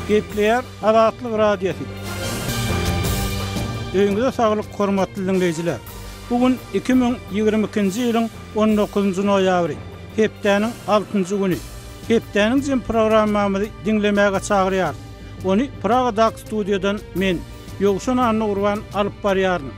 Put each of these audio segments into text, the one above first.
Gepleýär Azatlyk Radiosy. Öýüňize saglyk hormatly diňleýjiler. Bu gün 2022-nji ýylyň 19-njy noýabry, hepdäniň altynjy güni. Hepdäniň jem programmamyzy diňlemäge çagyrýarys. Ony Pragadaky studiýadan men, Ýowşan Annagurban alyp barýaryn.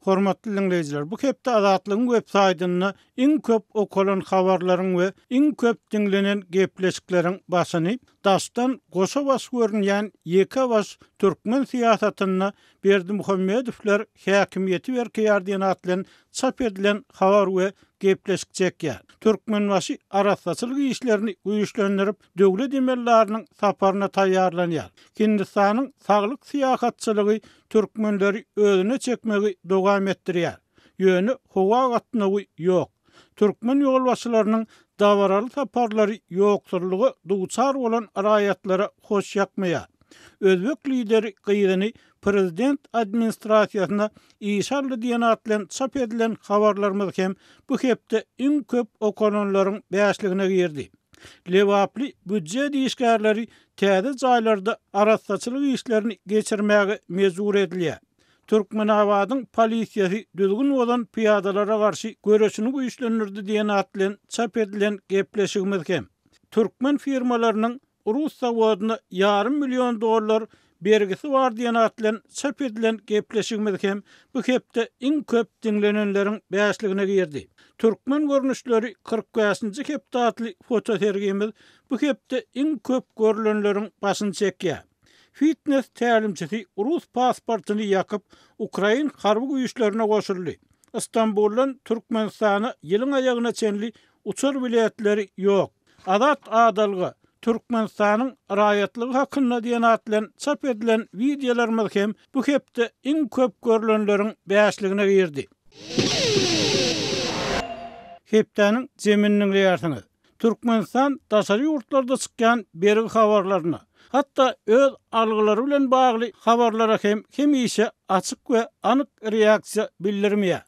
Hormatly diňleýjiler, bu hepde Azatlygyň web saýtynda iň köp okalan habarlaryň we iň köp diňlenen gepleşikleriň başyny daşdan goşa baş görünýän ýeke baş türkmen syýasatynda Berdimuhamedowlar häkimiýeti berkeýär diýen at bilen çap edilen habar we gepleşik çekýär. Türkmenbaşy arassaçylyk işlerini güýçlendirip, döwlet emeldarynyň saparyna taýýarlanýar. Hindistanyň saglyk syýahatçylygy türkmenleri özüne çekmegi dowam etdirýär. Ýöne howa gatnawy ýok. Türkmen ýolbaşçylarynyň dabaraly saparlary ýoksullyga duçar bolan raýatlara hoş ýakmaýar. Özbek lideri gyzyny prezident administrasiýasyna işe aldy diýen at bilen çap edilen habarlarymyz hem bu hepde iň köp okalanlaryň bäşligine girdi. Lebaply býujet işgärleri täze jaýlarda arassaçylyk işlerini geçirmäge mejbur edilýär. Türkmenabadyň polisiýasy düzgün bozan pyýadalara garşy göreşini güýçlendirdi diýen at bilen çap edilen gepleşigimiz hem türkmen firmalarynyň Rus zawodyna ýarym million dollar bergisi bar diýen at bilen çap edilen gepleşigimiz hem bu hepde iň köp diňlenenleriň bäşligine girdi. Türkmen görnüşleri 45-nji hepde atly fotosergimiz bu hepde iň köp görlenleriň başyny çekýär. Fitnes tälimçisi rus pasportyny ýakyp, ukrain harby güýçlerine goşuldy. Stambuldan Türkmenistana ýylyň aýagyna çenli uçar biletleri ýok. Azat adalga, Türkmenistanyň raýatlygy hakynda diýen at bilen çap edilen wideolarymyz hem bu hepde iň köp görlenleriň bäşligine girdi. Hepdäniň jemini diňleýärsiňiz. Türkmenistan daşary ýurtlarda çykýan bergi habarlaryna, hatda öz algylary bilen bagly habarlara hem hemişe açyk we anyk reaksiýa bildirmeýär.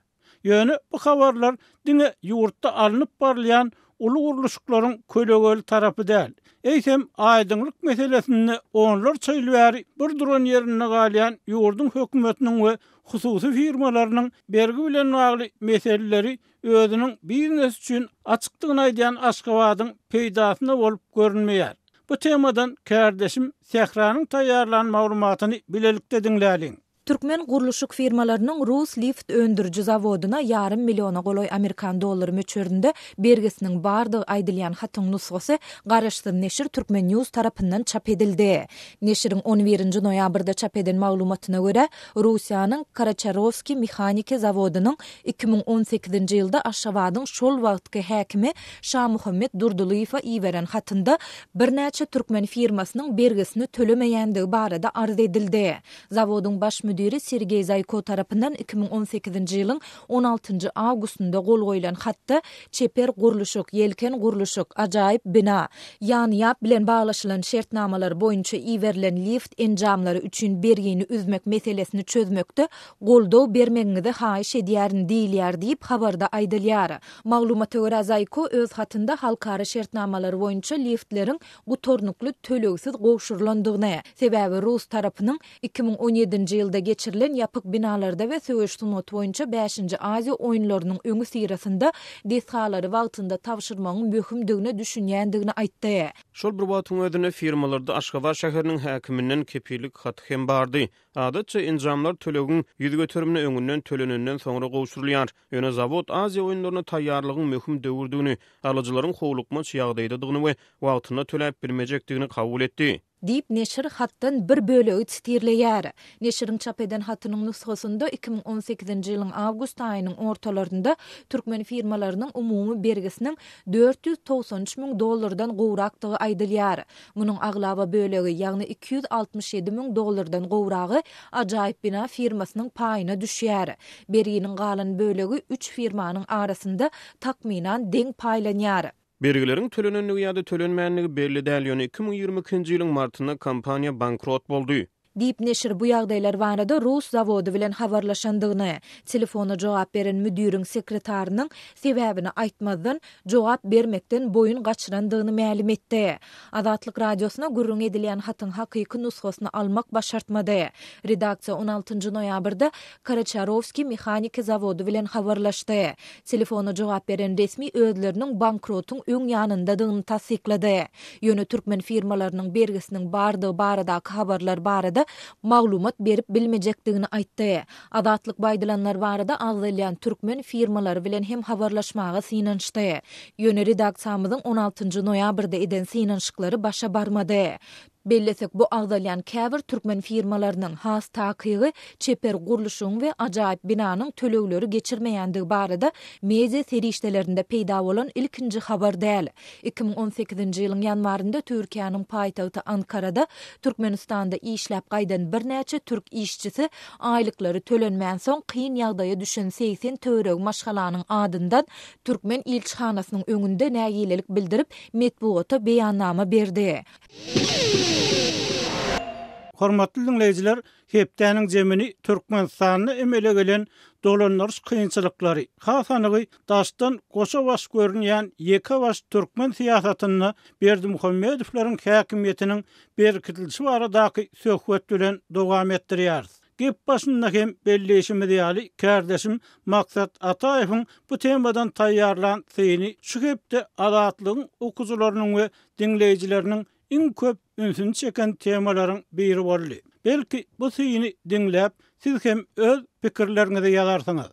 Ýöne bu habarlar diňe ýurtda alnyp barylýan uly gurluşyklaryň kölegeli tarapy däl, eýsem aýdyňlyk meselesinde onlarça ýyl bäri bir duran ýerinde galýan ýurduň hökümetiniň we hususy firmalarynyň bergi bilen bagly meseleleri özüniň biznes üçin açykdygyny aýdýan Aşgabadyň peýdasyna bolup görünmeýär. Bu temadan kärdeşim Sähranyň taýýarlan maglumatyny bilelikde diňläliň. Türkmen gurluşyk firmalarynyň rus lift öndüriji zawodyna ýarym milliona golaý amerikan dollary möçberinde bergisiniň bardygy aýdylýan hatyň nusgasy garaşsyz neşir Turkmen News tarapyndan çap edildi. Neşiriň on birinji noýabrda çap eden maglumatyna görä, Russiýanyň Karaçarowskiý mehaniki zawodynyň 2018-nji ýylda Aşgabadyň şol wagtky häkimi Şamuhammet Durdylyýewe iberen hatynda birnäçe türkmen firmasynyň bergisini tölemeýändigi barada arz edildi. Zawodyň baş müdiri Sergeý Zaýko tarapyndan 2018-nji ýylyň on altynjy awgustynda gol goýlan hatda Çeper gurluşyk, Ýelken gurluşyk, Ajaýyp bina, Ýanýap bilen baglaşylan şertnamalar boýunça iberilen lift enjamlary üçin bergini üzmek meselesini çözmekde goldaw bermegiňizi haýyş edýärin diýilýär diýip, habarda aýdylýar. Maglumata görä, Zaýko öz hatynda halkara şertnamalary boýunça liftleriň gutarnykly tölegsiz gowşurylandygyny, sebäbi rus tarapynyň 2017-nji ýylda geçirilen ýapyk binalarda we söweş sungaty boýunça bäşinji Aziýa oýunlarynyň öňüsyrasynda desgalary wagtynda tabşyrmagyň möhümdigine düşünýändigini aýtdy. Şol bir wagtyň özünde firmalarda Aşgabat şäheriniň häkiminden kepillik haty hem bardy. Adatça, enjamlar tölegiň ýüz göterimini öňünden tölenenden soňra gowşurylýar. Ýöne zawod Aziýa oýunlaryna taýýarlygyň möhüm döwürdigini, alyjylaryň howlukmaç ýagdaýdadygyny we wagtynda töläp bilmejekdigini kabul etdi. Diýip, neşir hatdan bir bölegi sitirleýär. Neşiriň çap eden hatynyň nusgasynda 2018-nji ýylyň awgust aýynyň ortalarynda türkmen firmalarynyň umumy bergisiniň 493 müň dollardan gowrakdygy aýdylýar. Munuň aglaba bölegi, ýagny 267 müň dollardan gowragy Ajaýyp bina firmasynyň paýyna düşýär. Berginiň galan bölegi üç firmanyň arasynda takmynan deň paýlanýar. Bergileriň tölenendigi ýa-da tölenmändigi belli däl, ýöne 2022-nji ýylyň martynda kompaniýa bankrot boldy. Diýip, neşir bu ýagdaýlar barada rus zawody bilen habarlaşandygyny, telefona jogap beren müdiriň sekretarynyň, sebäbini aýtmazdan, jogap bermekden boýun gaçyrandygyny mälim etdi. Azatlyk Radiosyna gürrüň edilýän hatyň hakyky nusgasyny almak başartmady. Redaksiýa on altynjy noýabrda Karaçarowskiý mehaniki zawody bilen habarlaşdy. Telefona jogap beren resmi özleriniň bankrotyň öň ýanyndadygyny tassyklady. Ýöne türkmen firmalarynyň bergisiniň bardygy baradaky habarlar barada maglumat berip bilmejekdigini aýtdy. Azatlyk bu aýdylanlar barada agzalýan türkmen firmalary bilen hem habarlaşmaga synanyşdy. Ýöne redaksiýamyzyň on altynjy noýabrda eden synanyşyklary başa barmady. Bellesek, bu agzalýan käbir türkmen firmalarynyň, has takygy, Çeper gurluşygyň we Ajaýyp binanyň tölegleri geçirmeýändigi barada media serişdelerinde peýda bolan ilkinji habar däl. 2018-nji ýylyň ýanwarynda Türkiýäniň paýtagty Ankarada Türkmenistanda işläp gaýdan birnäçe türk işçisi aýlyklary tölenmänsoň kyn ýagdaýa düşen 80 töweregi maşgalanyň adyndan türkmen ilçihanasynyň öňünde nägilelik bildirip, metbugata beýannama berdi. Hormatly diňleýjiler, hepdäniň jemini Türkmenistanda emele gelen dolandyryş kynçylyklary, has anygy daşdan goşa baş görünýän ýeke baş türkmen syýasatynda Berdimuhamedowlaryň häkimiýetiniň berkidilişi baradaky söhbet bilen dowam etdirýäris. Gep başynda hem belleýşimiz ýaly, kärdeşim Maksat Ataýewiň bu temadan taýýarlan syny şu hepde Azatlygyň okyjylarynyň we diňleýjileriniň iň köp ünsüni çeken temalaryň biri boldy. Belki, bu syny diňläp, siz hem öz pikirleriňizi ýazarsyňyz.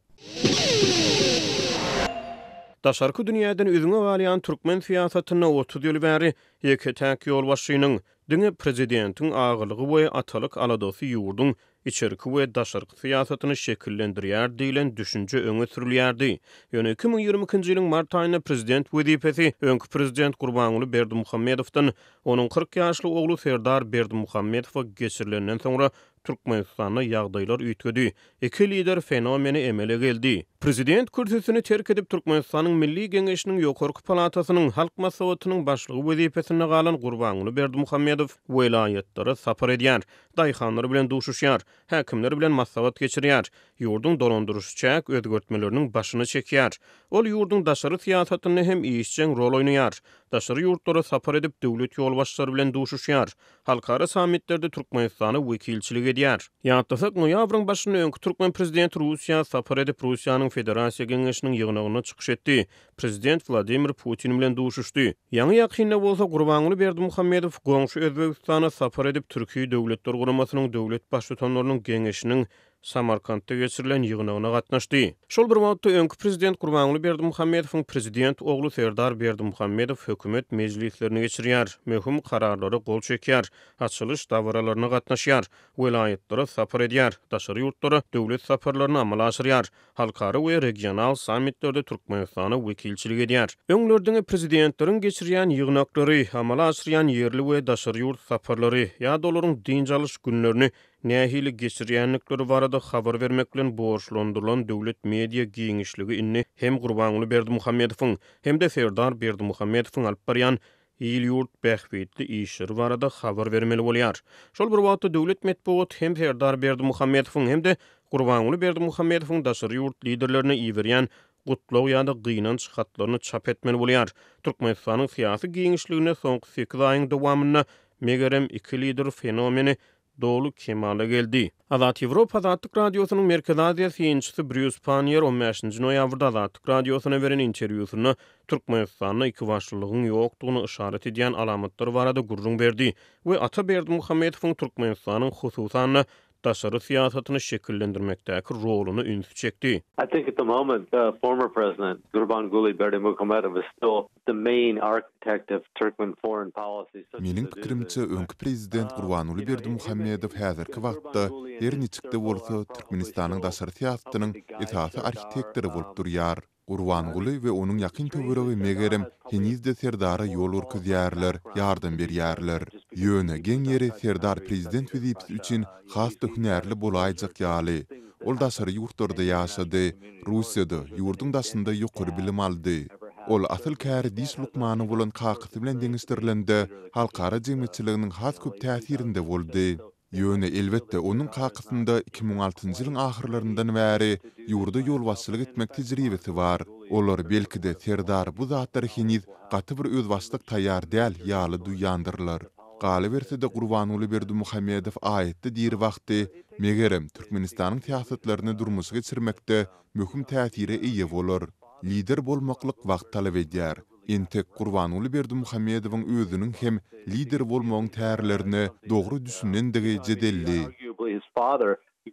Daşarky dünýäden üzňe galýan türkmen syýasatynda 30 ýyl bäri ýeke-täk ýolbaşçynyň, diňe prezidentiň agalygy we atalyk aladasy ýurduň içerki we daşarky syýasatyny şekillendirýär diýlen düşünje öňe sürülýärdi. Ýöne 2022-nji ýylyň mart aýynda prezident wezipesi öňki prezident Gurbanguly Berdimuhamedowdan onuň 40 ýaşly ogly Serdar Berdimuhamedowa geçirilenden soňra Türkmenistanda ýagdaýlar üýtgedi. Iki lider fenomeni emele geldi. Prezident kürsüsini terk edip, Türkmenistanyň Milli Geňeşiniň ýokarky palatasynyň, Halk Maslahatynyň başlygy wezipesinde galan Gurbanguly Berdimuhamedow welaýatlara sapar edýär. Daýhanlar bilen duşuşýar, häkimler bilen maslahat geçirýär, ýurduň dolandyryş-çäk özgertmeleriniň başyny çekýär. Ol ýurduň daşary syýasatynda hem işjeň rol oýnaýar. Daşary ýurtlara sapar edip, döwlet ýolbaşçylary bilen duşuşýar. Halkara sammitlerde Türkmenistana wekilçilik edýär. Ýatlasak, noýabryň başynda öňki türkmen prezidenti Russiýa sapar edip, Russiýanyň Federasiýa Geňeşiniň ýygnagynda çykyş etdi. Prezident Wladimir Putin bilen duşuşdy. Ýaňy-ýakynda bolsa Gurbanguly Berdimuhamedow goňşy Özbegistana sapar edip, Türki Döwletler Guramasynyň döwlet Baştutanlarynyň Geňeşiniň Samarkantda geçirilen ýygnagyna gatnaşdy. Şol bir wagtda, öňki prezident Gurbanguly Berdimuhamedowyň prezident ogly Serdar Berdimuhamedow hökümet mejlislerini geçirýär, möhüm kararlara gol çekýär, açylyş dabaralaryna gatnaşýar, welaýatlara sapar edýär, daşary ýurtlara döwlet saparlaryny amala aşyrýar, halkara we regional sammitlerde Türkmenistana wekilçilik edýär. Öňler diňe prezidentleriň geçirýän ýygnaklary, amala aşyrýan ýerli we daşary ýurt saparlary ýa-da olaryň dynç alyş günlerini nähili geçirýändikleri barada habar bermek bilen borçlandyrylan döwlet media giňişligi indi hem Gurbanguly Berdimuhamedowyň, hem-de Serdar Berdimuhamedowyň alyp barýan il-ýurt bähbitli işleri barada habar bermeli bolýar. Şol bir wagtda döwlet metbugaty hem Serdar Berdimuhamedowyň, hem-de Gurbanguly Berdimuhamedowyň daşary ýurt liderlerine iberýän gutlag ýa-da gynanç hatlaryny çap etmeli bolýar. Türkmenistanyň syýasy giňişliginde soňky sekiz aýyň dowamynda, megerem, iki lider fenomeni doly kemala geldi. Azat Ýewropa Azatlyk Radiosynyň Merkezi Aziýa synçysy Brýus Panniýer on bäşinji noýabrda Azatlyk Radiosyna beren interwýusynda Türkmenistanda ikibaşlylygyň ýokdugyny yşarat edýän alamatlar barada gürrüň berdi we Ata Berdimuhamedowyň Türkmenistanyň hususan-da daşary syýasatyny şekillendirmekdäki roluna ünsi çekdi. I think at the moment the former president Gurbanguly Berdimuhamedow is still the main architect of Turkmen foreign policy. Meniň pikirimçe, öňki prezident Gurbanguly Berdimuhamedow häzirki wagtda, her niçik-de bolsa, Türkmenistanyň daşary syýasatynyň esasy arhitektory bolup durýar. Gurbanguly we onuň ýakyn töweregi megerem, heniz-de Serdara ýol görkezýärler, ýardam berýärler. Ýöne, geň ýeri, Serdar prezident wezipesi üçin has-da hünärli bolaýjak ýaly. Ol daşary ýurtlarda ýaşady, Russiýada, ýurduň daşynda ýokary bilim aldy. Ol asyl käri diş lukmany bolan kakasy bilen deňeşdirilende, halkara jemgyýetçiliginiň has köp täsirinde boldy. Ýöne, elbetde, onuň kakasynda 2006-njy ýylyň ahyrlaryndan bäri ýurda ýolbaşçylyk etmek tejribesi bar. Olar, belki-de, Serdar bu zatlara heniz gaty bir özbaşdak taýýar däl ýaly duýýandyrlar. Galyberse-de, Gurbanguly Berdimuhamedow aýatda diri wagty, megerem, Türkmenistanyň syýasatlaryny durmuşa geçirmekde möhüm täsire eýe bolar. Lider bolmaklyk wagt talap edýär. Entek Gurbanguly Berdimuhamedowyň özüniň hem lider bolmagyň tärlerine dogry düşünendigi jedelli.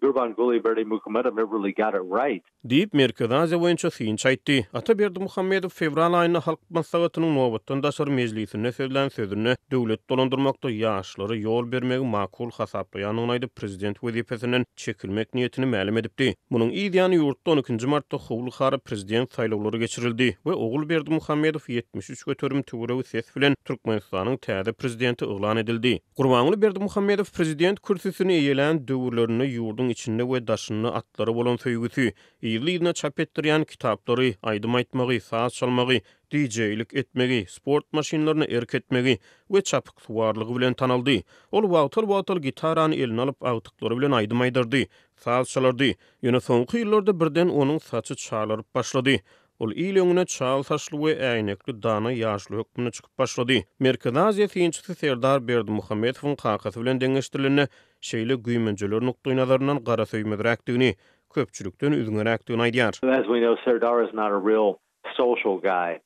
Gurbanguly Berdimuhamedow never really got it right. Diýip, Merkezi Aziýa boýunça synçy aýtdy. Ata Berdimuhamedow fewral aýynda Halk Maslahatynyň nobatdan daşary mejlisinde sözlän sözünde döwlet dolandyrmakda ýaşlara ýol bermegi makul hasaplaýandygyny aýdyp, prezident wezipesinden çekilmek niýetini mälim edipdi. Munuň yz ýany ýurtda on ikinji martda howly-hara prezident saýlawlary geçirildi we Ogul Berdimuhamedow 73% töweregi ses bilen Türkmenistanyň täze prezidenti yglan edildi. Gurbanguly Berdimuhamedow prezident kürsüsini eýelän döwürlerinde ýurduň içinde we daşynda atlara bolan söýgüsi, yzly-yzyna çap etdirýän kitaplary, aýdym aýtmagy, saz çalmagy, dijeýlik etmegi, sport maşynlaryna erk etmegi we çapyksuwarlygy bilen tanaldy. Ol wagtal-wagtal gitarany eline alyp, agtyklary bilen aýdym aýdardy, saz çalardy. Ýöne soňky ýyllarda birden onuň saçy çalaryp başlady. Ol il öňüne çal saçly we äýnekli dana ýaşuly hökmünde çykyp başlady. Merkezi Aziýa synçysy Serdar Berdimuhamedowyň kakasy bilen deňeşdirilende, şeýle güýmenjeler nukdaýnazaryndan garasöýmezräkdigini, köpçülikden üzňeräkdigini aýdýar. As we know, Serdar is not a real social guy.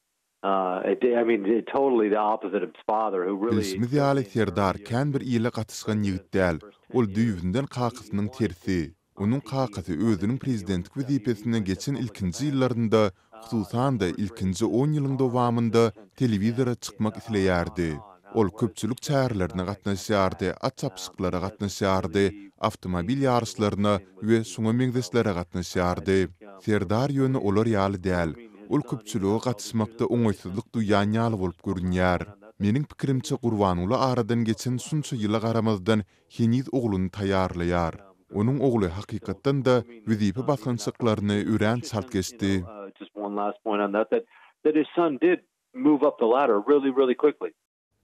I mean, totally the opposite of his father, who really. Bilşimiz ýaly, Serdar kän bir ile gatyşgan ýigit däl. Ol düýbünden kakasynyň tersi. Onuň kakasy özüniň prezidentlik wezipesine geçen ilkinji ýyllarynda, hususan-da, ilkinji on ýylyň dowamynda telewizora çykmak isleýärdi. Ol köpçülik çärelerine gatnaşýardy, at çapyşyklara gatnaşýardy, awtomobil ýaryşlaryna we şuňa meňzeşlere gatnaşýardy. Serdar ýöne olar ýaly däl. Ol köpçülige gatyşmakda oňaýsyzlyk duýýan ýaly bolup görünýär. Meniň pikirimçe, Gurbanguly aradan geçen şunça ýyla garamazdan heniz ogluny taýýarlaýar. Onuň ogly hakykatdan-da wezipe basgançaklaryny örän çalt geçdi.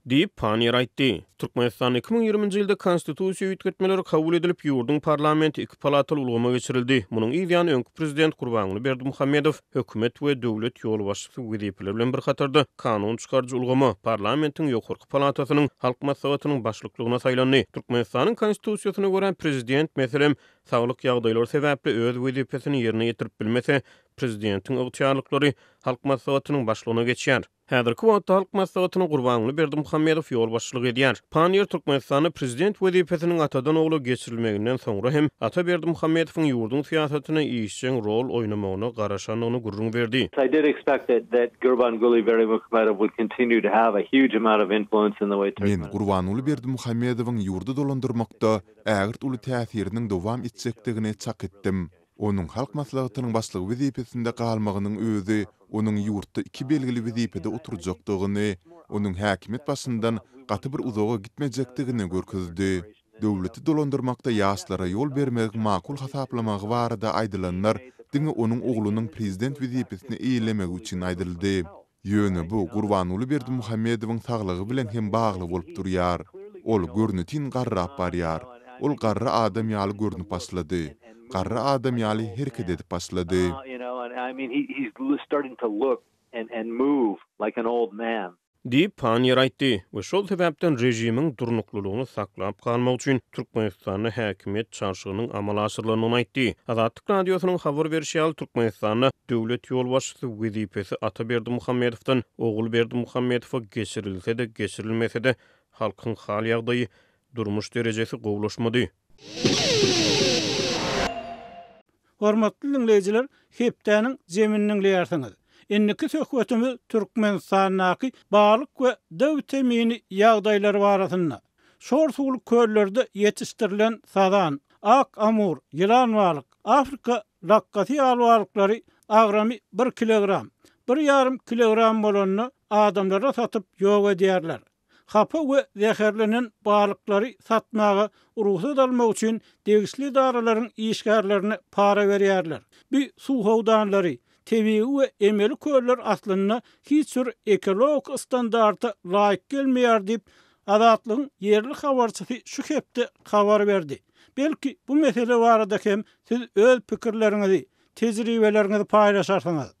Diýip, Panniýer aýtdy. Türkmenistanda 2020-nji ýylda Konstitusiýa üýtgetmeleri kabul edilip, ýurduň parlamenti iki palataly ulgama geçirildi. Munuň yz ýany öňki prezident Gurbanguly Berdimuhamedow hökümet we döwlet ýolbaşçysy wezipeleri bilen bir hatarda kanun çykaryjy ulgama, parlamentiň ýokarky palatasynyň, Halk Maslahatynyň başlyklygyna saýlandy. Türkmenistanyň Konstitusiýasyna görä, prezident, meselem, saglyk ýagdaýlary sebäpli öz wezipesini ýerine ýetirip bilmese, prezidentiň ygtyýarlyklary Halk Maslahatynyň başlygyna geçýär. Häzirki wagtda Halk Maslahatyna Gurbanguly Berdimuhamedow ýolbaşçylyk edýär. Panniýer Türkmenistanda prezident wezipesiniň atadan ogla geçirilmeginden soňra hem Ata Berdimuhamedowyň ýurduň syýasatynda işjeň rol oýnamagyna garaşandygyny gürrüň berdi. I did expect that that Gurbanguly Berdimuhamedow would continue to have a huge amount of influence in the way Men Gurbanguly Berdimuhamedowyň ýurdy dolandyrmakda ägirt uly täsiriniň dowam etjekdigini çak etdim. Onuň Halk Maslahatynyň Başlygy wezipesinde galmagynyň özi onuň ýurtda iki belgili wezipede oturjakdygyny, onuň häkimiýet başyndan gaty bir uzaga gitmejekdigini görkezdi. Döwleti dolandyrmakda ýaşlara ýol bermegiň makul hasaplamagy barada aýdylanlar diňe onuň oglunyň prezident wezipesini eýelemegi üçin aýdyldy. Ýöne bu Gurbanguly Berdimuhamedowyň saglygy bilen hem bagly bolup durýar. Ol görnetin garrap barýar. Ol garry adam ýaly görnüp başlady. Garry adam ýaly hereket edip başlady. Diýip, Panniýer aýtdy we şol sebäpden režimiň durnuklylygyny saklap galmak üçin Türkmenistanda häkimiýet çalşygynyň amala aşyrylandygyny aýtdy. Azatlyk Radiosynyň habar berşi ýaly, Türkmenistanda döwlet ýolbaşçysy wezipesi Ata Berdimuhamedowdan Ogul Berdimuhamedowa geçirilse-de, geçirilmese-de, halkyň hal-ýagdaýy, durmuş derejesi gowulaşmady. Hormatly diňleýjiler, hepdäniň jemini diňleýärsiňiz. Indiki söhbetimiz Türkmenistandaky balyk we D witamini ýagdaýlary barasynda. Şor suwly köllerde ýetişdirilen sazan, ak amur, ýylan balyk, afrika lakgasy ýaly balyklary agramy bir kilogram, bir ýarym kilogram bolanda adamlara satyp ýok edýärler. Hapa we zäherlenen balyklary satmaga rugsat almak üçin degişli edaralaryň işgärlerine para berýärler. Bu suw howdanlary, tebigy we emeli köller aslynda hiç bir ekologik standarta laýyk gelmeýär diýip, Azatlygyň ýerli habarçysy şu hepde habar berdi. Belki, bu mesele barada hem siz öz pikirleriňizi, tejribeleriňizi paýlaşarsyňyz.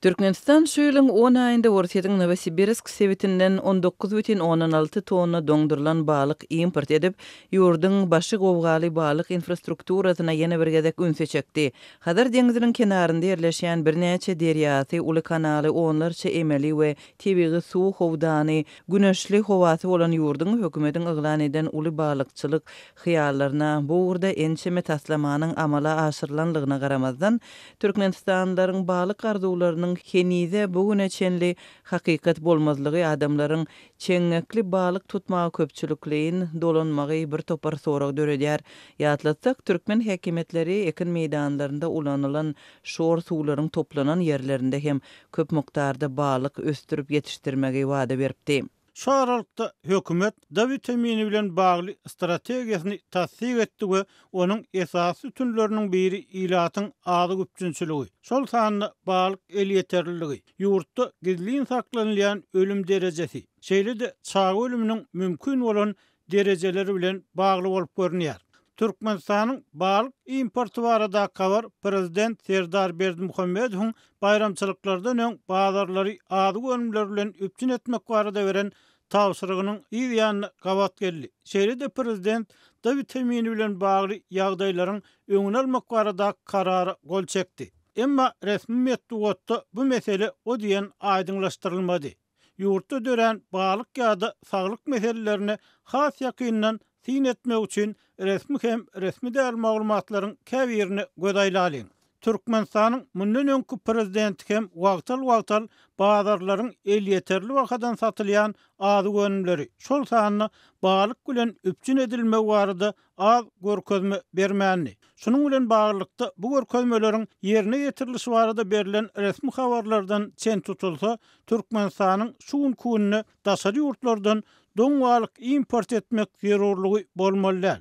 Türkmenistan şu ýylyň on aýynda Orsýetiň Nowosibirsk sebitinden 19,6 tonna doňdurylan balyk import edip, ýurduň başy gowgaly balyk infrastrukturasyna ýene bir gezek ünsi çekdi. Hazar deňziniň kenarynda ýerleşýän birnäçe derýasy, uly kanaly, onlarça emeli we tebigy suw howdany, güneşli howasy bolan ýurduň hökümetiň yglan eden uly balykçylyk hyýallaryna bu ugurda ençeme taslamanyň amala aşyrylanlygyna garamazdan, türkmenistanlylaryň balyk arzuwlarynyň henize bu güne çenli hakykat bolmazlygy adamlaryň çeňňekli balyk tutmaga köpçülikleýin dolanmagy bir topar sorag döredýär. Ýatlatsak, türkmen häkimiýetleri ekin meýdanlarynda ulanylan şor suwlaryň toplanan ýerlerinde hem köp mukdarda balyk ösdürip ýetişdirmegi wada beripdi. Şu aralykda, hökümet D witamini bilen bagly strategiýasyny tassyk etdi we onuň esasy sütünleriniň biri ilatyň azyk üpjünçiligi, şol sanda balyk elýeterliligi, ýurtda gizlin saklanylýan ölüm derejesi, şeýle-de çaga ölüminiň mümkin bolan derejeleri bilen bagly bolup görünýär. Türkmenistanyň balyk importy baradaky habar prezident Serdar Berdimuhamedowyň baýramçylyklardan öň bazarlary azyk önümleri bilen üpjün etmek barada beren tabşyrygynyň yz ýanyna gabat geldi. Şeýle-de prezident D witamini bilen bagly ýagdaýlaryň öňüni almak baradaky karara gol çekdi. Emma resmi metbugatda bu mesele o diýen aýdyňlaşdyrylmady. Ýurtda dörän balyk ýa-da saglyk meselelerine has ýakyndan syn etmek üçin resmi hem resmi däl maglumatlaryň käbirine göz aýlalyň. Türkmenistanyň mundan öňki prezidenti hem wagtal-wagtal bazarlaryň elýeterli bahadan satylýan azyk önümleri, şol sanda balyk bilen üpjün edilmegi barada az görkezme bermändi. Şunuň bilen baglylykda, bu görkezmeleriň ýerine ýetirilişi barada berlen resmi habarlardan çen tutulsa, Türkmenistanyň şu günki günde daşary ýurtlardan doň balyk import etmek zerurlygy bolmaly däl.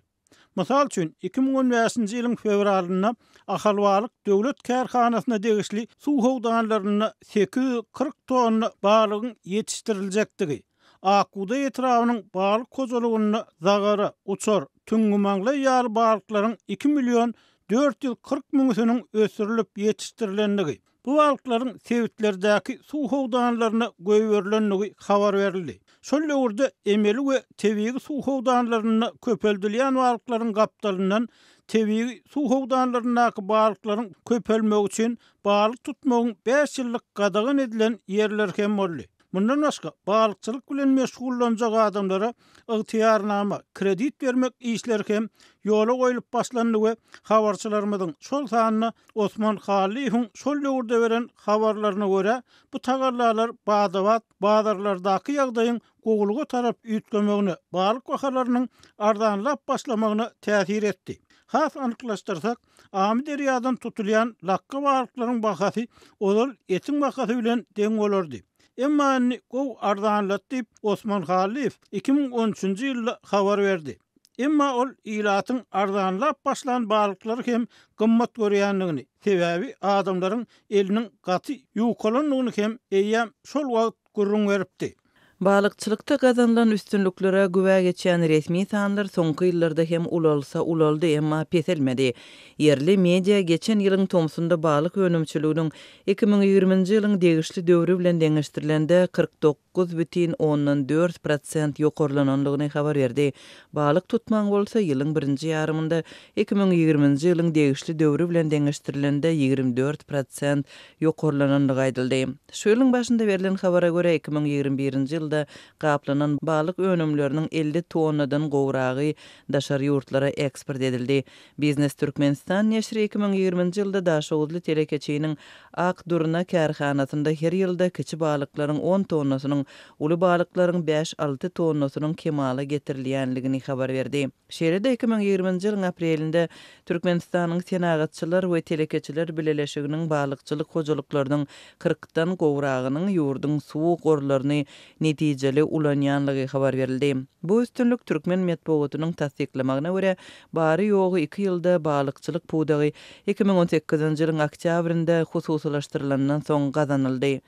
Mysal üçin, 2015-nji ýylyň fewralynda Ahalbalyk döwlet kärhanasyna degişli suw howdanlarynda 840 tonna balygyň ýetişdiriljekdigi, Akbugdaý etrabynyň balyk hojalygynda zagara, uçar, tüňňümaňlaý ýaly balyklaryň iki million 440 müňüsiniň ösdürilip ýetişdirilendigi, bu balyklaryň sebitlerdäki suw howdanlaryna goýberilendigi habar berildi. Şol döwürde emeli we tebigy suw howdanlarynda köpeldilýän balyklaryň gapdalyndan tebigy suw howdanlaryndaky balyklaryň köpelmegi üçin balyk tutmagyň bäş ýyllyk gadagan edilen ýerleri hem boldy. Mundan başga, balykçylyk bilen meşgullanjak adamlara ygtyýarnama, kredit bermek işleri hem ýola goýlup başlandy we habarçylarymyzyň, şol sanda Osman Hallyýewiň şol döwürde beren habarlaryna görä, bu tagallalar bada-bat bazarlardaky ýagdaýyň gowulyga tarap üýtgemegine, balyk bahalarynyň arzanlap başlamagyna täsir etdi. Has anyklaşdyrsak, Amyderýadan tutulýan lakga balyklaryň bahasy ozal etiň bahasy bilen deň bolardy. Emma indi gowy arzanlady diýip, Osman Hallyýew 2013-nji ýylda habar berdi. Emma ol ilatyň arzanlap başlan balyklary hem gymmat görýändigini, sebäbi adamlaryň eliniň gaty ýukalandygyny hem eýýäm şol wagt gürrüň beripdi. Balykçylykda gazanylan üstünliklere güwä geçýän resmi sanlar soňky ýyllarda hem ulalsa ulaldy, emma peselmedi. Ýerli media geçen ýylyň tomsunda balyk önümçiliginiň 2020-nji ýylyň degişli döwri bilen deňeşdirilende 49,4 prosent ýokarlanandygyny habar berdi. Balyk tutmagyň bolsa ýylyň birinji ýarymynda 2020-nji ýylyň degişli döwri bilen deňeşdirilende 24 prosent ýokarlanandygy aýdyldy. Şu ýylyň başynda berlen habara görä, 2021-nji ýylda gaplanan balyk önümleriniň 50 tonnadan gowragy daşary ýurtlara eksport edildi. Biznes Türkmenistan neşiri 2020-nji ýylda daşoguzly telekeçiniň Ak durna kärhanasynda her ýylda kiçi balyklaryň on tonnasynyň, uly balyklaryň bäş-alty tonnasynyň kemala getirilýändigini habar berdi. Şeýle-de 2020-nji ýylyň aprelinde Türkmenistanyň Senagatçylar we telekeçiler bileleşiginiň balykçylyk hojalyklarynyň kyrkdan gowragynyň ýurduň suw gorlaryny netijeli ulanýanlygy habar berildi. Bu üstünlik türkmen metbugatynyň tassyklamagyna görä, bary-ýogy iki ýylda balykçylyk pudagy 2018-nji ýylyň oktýabrynda hususylaşdyrylandan soň gazanyldy.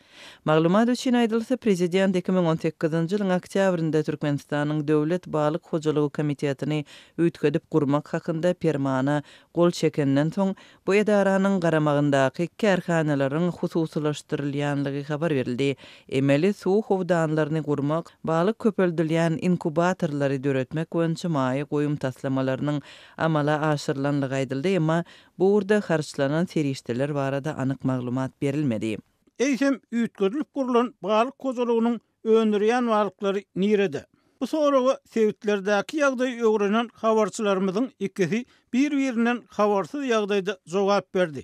Maglumat üçin aýdylsa, prezident. Prezident 2018-nji ýylyň oktýabrynda Türkmenistanyň Döwlet balyk hojalygy komitetini üýtgedip gurmak hakynda Permana gol çekenden soň, bu edaranyň garamagyndaky kärhanalaryň hususylaşdyrylýanlygy habar berildi. Emeli suw howdanlaryny gurmak, balyk köpeldilýän inkubatorlary döretmek boýunça maýa goýum taslamalarynyň amala aşyrylanlygy aýdyldy, emma bu ugurda harçlanan serişdeler barada anyk maglumat berilmedi. Eýsem, üýtgedilip gurlan balyk hojalygynyň öndürýän balyklary nirede? Bu soraga sebitlerdäki ýagdaýy öwrenen habarçylarymyzyň ikisi bir-birinden habarsyz ýagdaýda jogap berdi.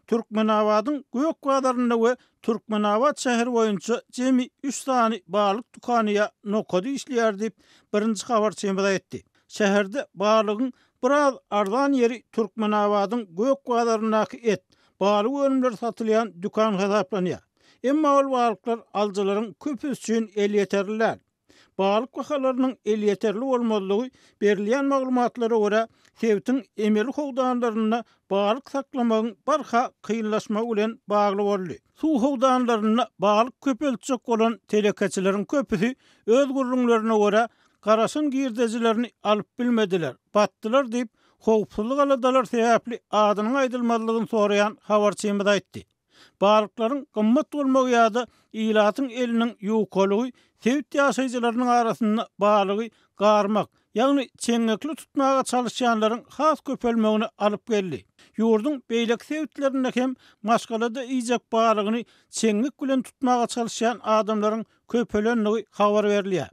Türkmenabadyň Gök bazarynda we Türkmenabat şäheri boýunça jemi üç sany balyk dükany ýa nokady işleýär diýip, birinji habarçymyz aýtdy. Şäherde balygyň biraz arzan ýeri Türkmenabadyň Gök bazaryndaky et, balyk önümleri satylýan dükan hasaplanýar. Emma ol balyklar alyjylaryň köpüsi üçin elýeterli däl. Balyk bahalarynyň elýeterli bolmazlygy berilýän maglumatlara görä, sebitiň emeli howdanlarynda balyk saklamagyň barha kynlaşmagy bilen bagly boldy. Suw howdanlarynda balyk köpeltjek bolan telekeçileriň köpüsi öz gürrüňlerine görä, garaşan girdejilerini alyp bilmediler, batdylar diýip, howpsuzlyk aladalary sebäpli adynyň aýdylmazlygyny soraýan habarçymyz aýtdy. Balyklaryň gymmat bolmagy ýa-da ilatyň eliniň ýukalygy sebit ýaşaýjylarynyň arasynda balygy garmak, ýagny çeňňekli tutmaga çalyşýanlaryň has köpelmegine alyp geldi. Ýurduň beýleki sebitlerinde hem maşgalada iýjek balygyny çeňňek bilen tutmaga çalyşýan adamlaryň köpelendigi habar berilýär.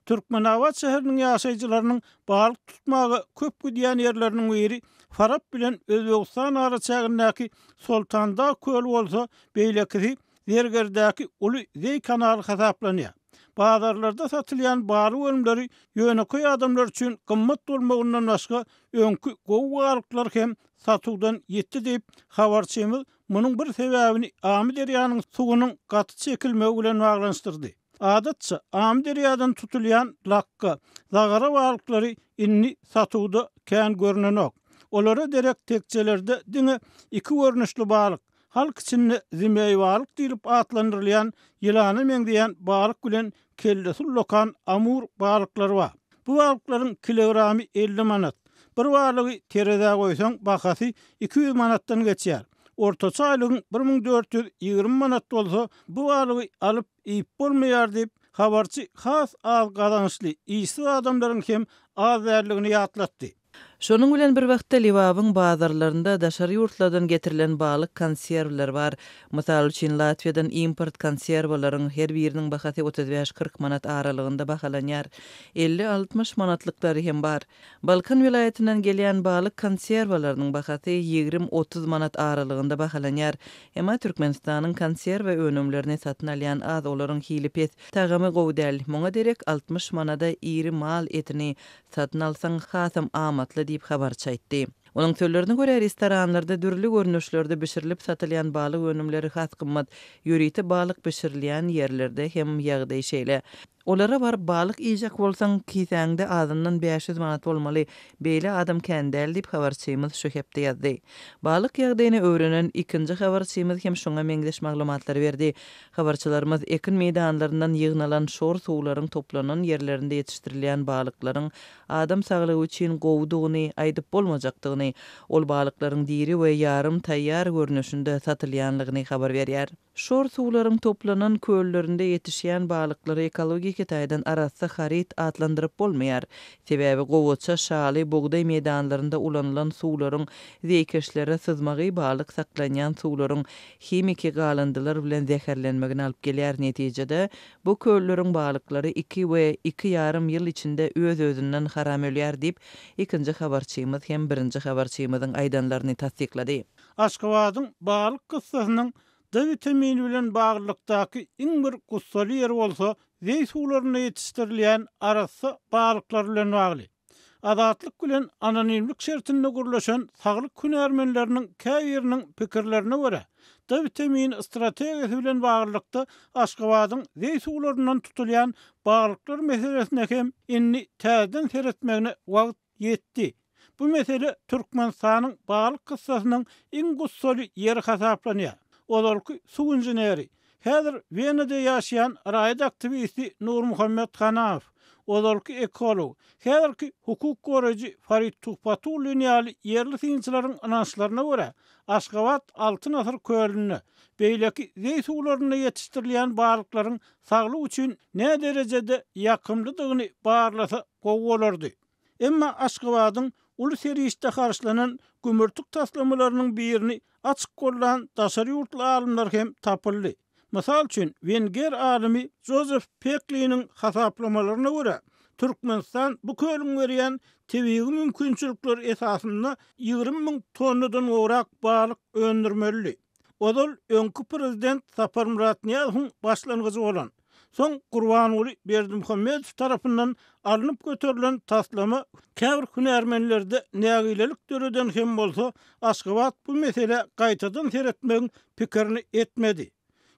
Türkmenabat şäheriniň ýaşaýjylarynyň balyk tutmaga köp gidýän ýerleriniň biri Farap bilen Özbegistan araçägindäki Soltandag köli bolsa, beýlekisi Zergerdäki uly zeý kanaly hasaplanýar. Bazarlarda satylýan balyk önümleri ýönekeý adamlar üçin gymmat bolmagyndan başga, öňki gowy balyklar hem satuwdan ýitdi diýip, habarçymyz munuň bir sebäbini Amyderýanyň suwunyň gaty çekilmegi bilen baglanyşdyrdy. Adatça, Amyderýadan tutulýan lakga, zagara balyklary indi satuwda kän görnenok. Olara derek tekjelerde diňe iki görnüşli balyk, halk içinde zimeý balyk diýlip atlandyrylýan ýylana meňzeýän balyk bilen kellesi ullakan amur balyklary bar. Bu balyklaryň kilogramy 50 manat. Bir balygy terezä goýsaň, bahasy 200 manatdan geçýär. Ortaça aýlygyň 1420 manat bolsa, bu balygy alyp iýip bolmaýar diýip, habarçy has az gazançly işsiz adamlaryň hem az däldigini ýatlatdy. Şonuň bilen bir wagtda, Lebabyň bazarlarynda daşary ýurtlardan getirilen balyk konserwleri bar. Mysal üçin, Latwiýadan import konserwalaryň her biriniň bahasy 35-40 manat aralygynda bahalanýar. 50-60 manatlyklary hem bar. Balkan welaýatyndan gelýän balyk konserwalarynyň bahasy 20-30 manat aralygynda bahalanýar. Emma Türkmenistanyň konserwa önümlerini satyn alýan az, olaryň hili pes, tagamy gowy däl. Muňa derek 60 manada iri mal etini satyn alsaň hasam amatly diýip, habarçy aýtdy. Onuň sözlerine görä, restoranlarda dürli görnüşlerde bişirilip satylýan balyk önümleri has gymmat. Ýörite balyk bişirilýän ýerlerde hem ýagdaý şeýle. Olara baryp balyk iýjek bolsaň, kisäňde azyndan 500 manat bolmaly. Beýle adam kän däl diýip, habarçymyz şu hepde ýazdy. Balyk ýagdaýyny öwrenen ikinji habarçymyz hem şuňa meňzeş maglumatlary berdi. Habarçylarymyz ekin meýdanlaryndan ýygnalan şor suwlaryň toplanan ýerlerinde ýetişdirilýän balyklaryň adam saglygy üçin gowudygyny aýdyp bolmajakdygyny, ol balyklaryň diri we ýarym taýýar görnüşinde satylýanlygyny habar berýär. Şor suwlaryň toplanan köllerinde ýetişýän balyklary ekologiki taýdan arassa haryt atlandyryp bolmaýar. Sebäbi gowaça, şaly, bugdaý meýdanlarynda ulanylan suwlaryň zeýkeşlere syzmagy balyk saklanýan suwlaryň himiki galyndylar bilen zäherlenmegine alyp gelýär. Netijede, bu kölleriň balyklary iki we iki ýarym ýyl içinde öz-özünden haram ölýär diýip, ikinji habarçymyz hem birinji habarçymyzyň aýdanlaryny tassyklady. Aşgabadyň balyk kyssasynyň D witamini bilen baglylykdaky iň bir gussaly ýeri bolsa zeý suwlarynda ýetişdirilýän arassa balyklar bilen bagly. Azatlyk bilen anonimlik şertinde gürleşen saglyk hünärmenleriniň käbiriniň pikirlerine görä, D witamini strategiýasy bilen baglylykda Aşgabadyň zeý suwlaryndan tutulýan balyklar meselesine hem indi täzeden seretmegine wagt ýetdi. Bu mesele Türkmenistanyň balyk kyssasynyň iň gussaly ýeri hasaplanýar. Ozalky suw inženeri, Häzir Wenada ýaşaýan raýat aktiwisti Nurmuhammet Hanamow, ozalky ekolog, häzirki hukuk goraýjy Farid Tuhbatullin ýaly ýerli synçylaryň ynançlaryna görä, Aşgabat Altyn asyr kölünde, beýleki zeý suwlarynda ýetişdirilýän balyklaryň saglyk üçin näderejede ýakymlydygyny barlasa gowy bolardy. Emma Aşgabadyň uly serişde harçlanan gümürtik taslamalarynyň birini açyk gollan daşary ýurtly alymlar hem tapyldy. Mysal üçin, wenger alymy Jozef Pekliniň hasaplamalaryna görä, Türkmenistan bu kölüň berýän tebigy mümkinçilikleri esasynda 20 müň tonnadan gowrak balyk öndürmelidi. Ozal öňki prezident Saparmyrat Nyýazowyň başlangyjy bolan, soň Gurbanguly Berdimuhamedow tarapyndan alnyp göterilen taslama käbir hünärmenlerde nägilelik döreden hem bolsa, Aşgabat bu meselä gaýtadan seretmegiň pikirini etmedi.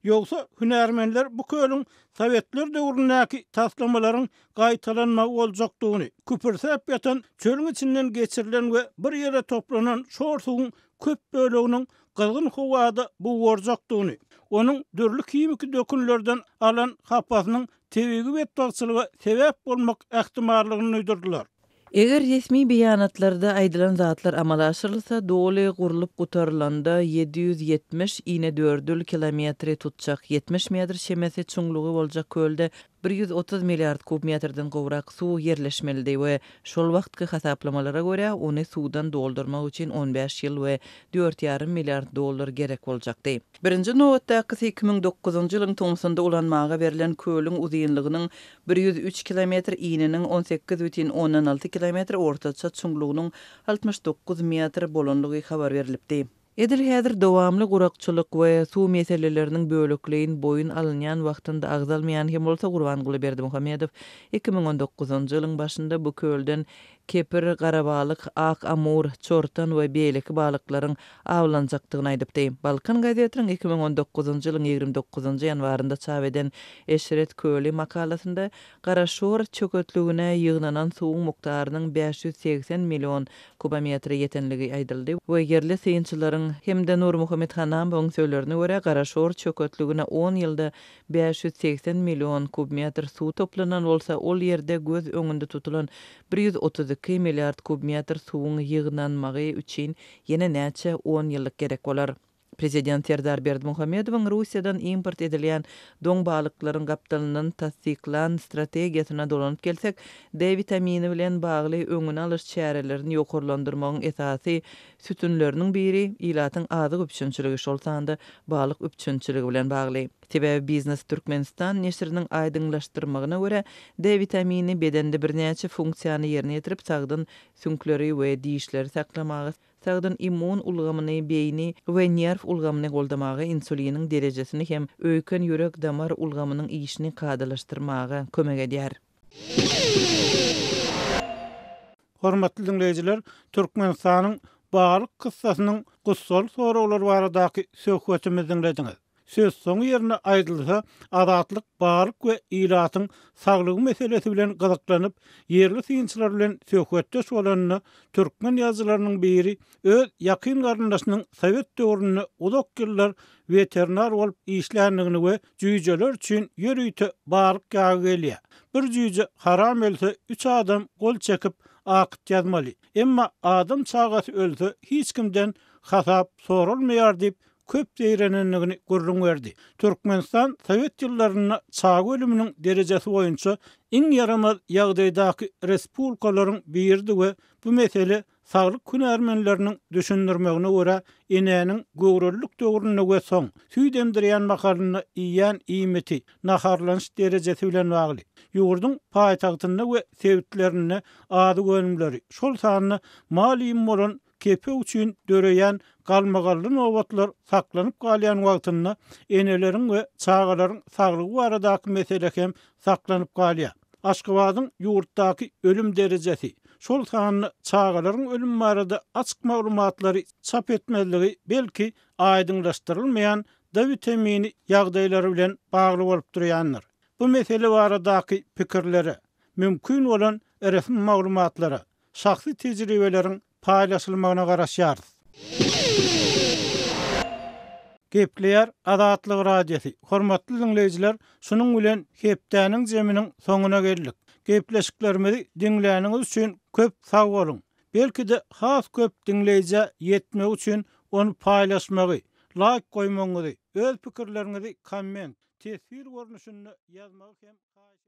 Ýogsa, hünärmenler bu kölüň sowetler döwründäki taslamalaryň gaýtalanmagy boljakdygyny, küpürsäp ýatan çölüň içinden geçirilen we bir ýere toplanan şor suwuň köp böleginiň gyzgyn howada bugarjakdygyny, onuň dürli himiki dökünlerden alan hapasynyň tebigy betbagtçylyga sebäp bolmak ähtimallygyny duýdurdylar. Eger resmi beýanatlarda aýdylan zatlar amala aşyrylsa, doly gurlup gutarylanda 770 inedördül kilometri tutjak, 70 metr çemesi çuňlugy boljak kölde 130 milliard kub metrden gowrak suw ýerleşmelidi we şol wagtky hasaplamalara görä, ony suwdan doldurmak üçin on bäş ýyl we dört ýarym milliard dollar gerek boljakdy. Birinji nobatdakysy 2009-njy ýylyň tomsunda ulanmaga berlen kölüň uzynlygynyň 103 kilometr, ininiň on sekiz bütin ondan alty kilometr, ortaça çuňlugynyň 69 metr bolandygy habar berlipdi. Edil häzir dowamly gurakçylyk we suw meseleleriniň bölekleýin boýun alynýan wagtynda agzalmaýan hem bolsa Gurbanguly Berdimuhamedow 2019-njy ýylyň başynda bu kölden kepir, garabalyk, ak amur, çortan we beýleki balyklaryň awlanjakdygyny aýdypdy. Balkan gazetiniň 2019-njy ýylyň 29-njy ýanwarynda çap eden Eşret köli makalasynda Garaşor çöketligine ýygnanan suwuň mukdarynyň 580 million kubometre ýetenligi aýdyldy we ýerli synçylaryň hem-de Nurmuhammet Hanamowyň sözlerine görä, Garaşor çöketligine on ýylda 580 million kubmetr suw toplanan bolsa, ol ýerde göz öňünde tutulan 132 milliard kubmetr suwuň ýygnanmagy üçin ýene näçe on ýyllyk gerek bolar. Prezident Serdar Berdimuhamedowyň Russiýadan import edilýän doň balyklaryň gapdalyndan tassyklan strategiýasyna dolanyp gelsek, D witamini bilen bagly öňüni alyş çärelerini ýokarlandyrmagyň esasy sütünleriniň biri ilatyň azyk üpjünçiligi, şol sanda balyk üpjünçiligi bilen bagly. Sebäbi Biznes Türkmenistan neşiriniň aýdyňlaşdyrmagyna görä, D witamini bedende birnäçe funksiýany ýerine ýetirip, sagdyn süňkleri we dişleri saklamaga, Sagdyn immun ulgamyny, beýni we nerw ulgamyny goldamaga, insuliniň derejesini hem öýken-ýürek-damar ulgamynyň işini kadalaşdyrmaga kömek edýär. Hormatly diňleýjiler, Türkmenistanyň balyk kyssasynyň gussaly soraglary baradaky söhbetimizi diňlediňiz. Sözsoňy ýerinde aýdylsa, Azatlyk balyk we ilatyň saglygy meselesi bilen gyzyklanyp, ýerli synçylar bilen söhbetdeş bolanda, türkmen ýazyjylarynyň biri öz ýakyn garyndaşynyň sowet döwründe uzak ýyllar weterinar bolup işländigini we jüýjeler üçin ýörite balyk ýagy gelýär. Bir jüýje haram ölse, üç adam gol çekip, akt ýazmaly. Emma adam çagasy ölse, hiç kimden hasap soralmaýar diýip, köp zeýrenendigini gürrüň berdi. Türkmenistan sowet ýyllarynda çaga ölüminiň derejesi boýunça iň ýaramaz ýagdaýdaky respublikalaryň biridi we bu mesele saglyk hünärmenleriniň düşündirmegine görä enäniň göwrelilik döwründe we soň, süýt emdirýän mahalynda iýýän iýmiti, naharlanyş derejesi bilen bagly. Ýurduň paýtagtynda we sebitlerinde azyk önümleri, şol sanda mal iými bolan Kepek üçin döreýän galmagally nobatlar saklanyp galýan wagtynda eneleriň we çagalaryň saglygy baradaky mesele hem saklanyp galýar. Aşgabadyň ýurtdaky ölüm derejesi, şol sanda çagalaryň ölümi barada açyk maglumatlary çap etmezligi belki aýdyňlaşdyrylmaýan D witamini ýagdaýlary bilen bagly bolup durýandyr. Bu mesele baradaky pikirlere, mümkin bolan resmi maglumatlara, şahsy tejribeleriň paýlaşylmagyna garaşýarys. Gepleýär Azatlyk Radiosy, Hormatly diňleýjiler, şunuň bilen hepdäniň jeminiň soňuna geldik. Gepleşiklerimizi diňläniňiz üçin köp sag boluň! Belki-de has köp diňleýjä ýetmegi üçin ony paýlaşmagy, laýk goýmagyňyzy, öz pikirleriňizi komment, teswir görnüşinde ýazmagy hem haýyş.